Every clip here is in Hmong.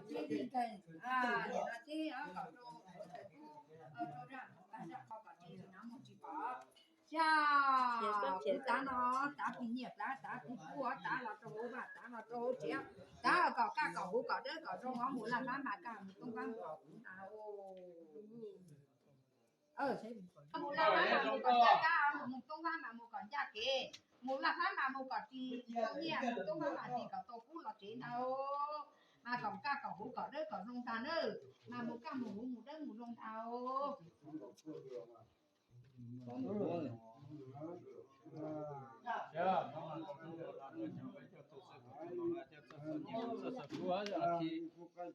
Ces no ces kom rau, rau zaj, zaj qho kom tsis, tsis hnov muag tsis pom. Xya, kuv tav no, tav tig nyiaj plab, tav tig kub, tav los rau hauv vaj, tav los rau hauv tsev, tav kom kaj kom huv kom dawb kom zoo, mus laj fab mas kaj, mus toob fab mas kaj. Mus laj fab mas mus kom ncaj kab, mus toob fab mas mus kom ncaj kev, mus laj fab mas mus kom ris tau nyiaj, mus toob fab mas ris kom tau kub los tsev ntag. Mas kom kaj kom huv kom dawb kom zoo ntag nawb, mas mus kaj mus huv mus dawb mus zoo ntag.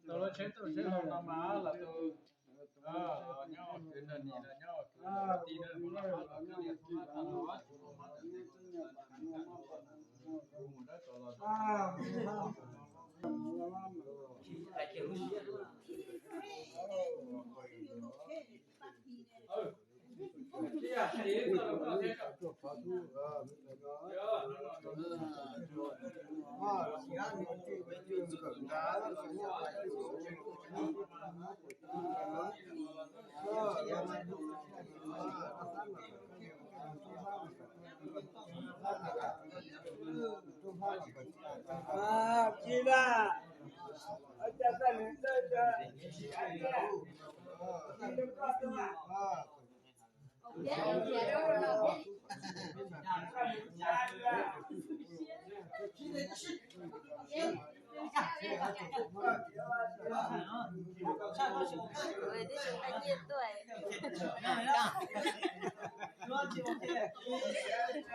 Tau lub tsheb tau tsheb hlau no mas los tus, los nyob kev nrog nis los nyob kev ti na, mus laj fab los kab lias toob fab tag los tsis muaj mob ntawm tes mus dawb tod los.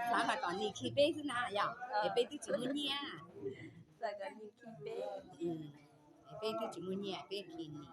Xav mas kom nws khi peb xwb na yom, es peb twb tsis muaj nyiaj. Peb twb tsis muaj nyiaj, peb khi nws.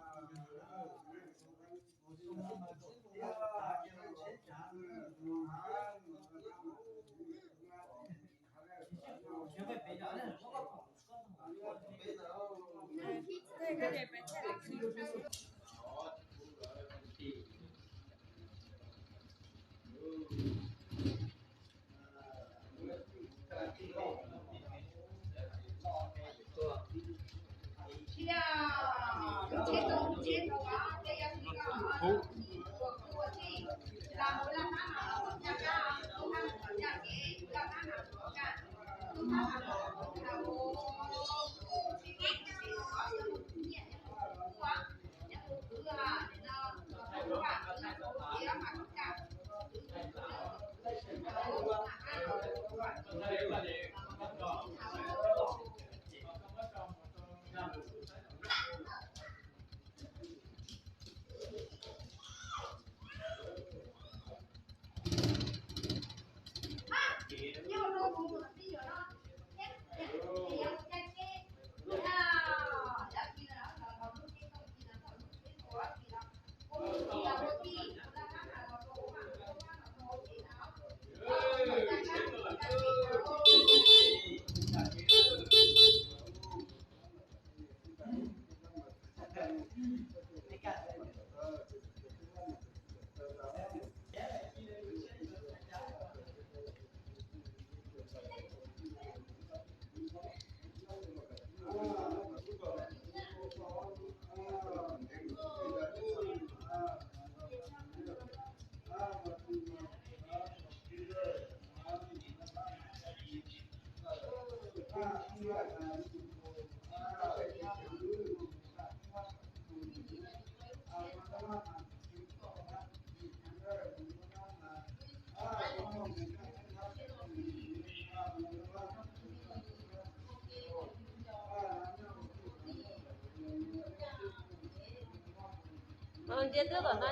Ntsia twb tom no,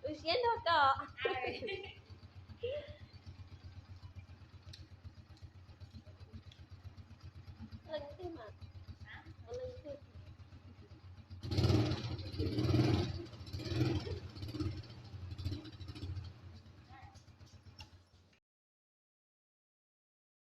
wb siab nrog koj.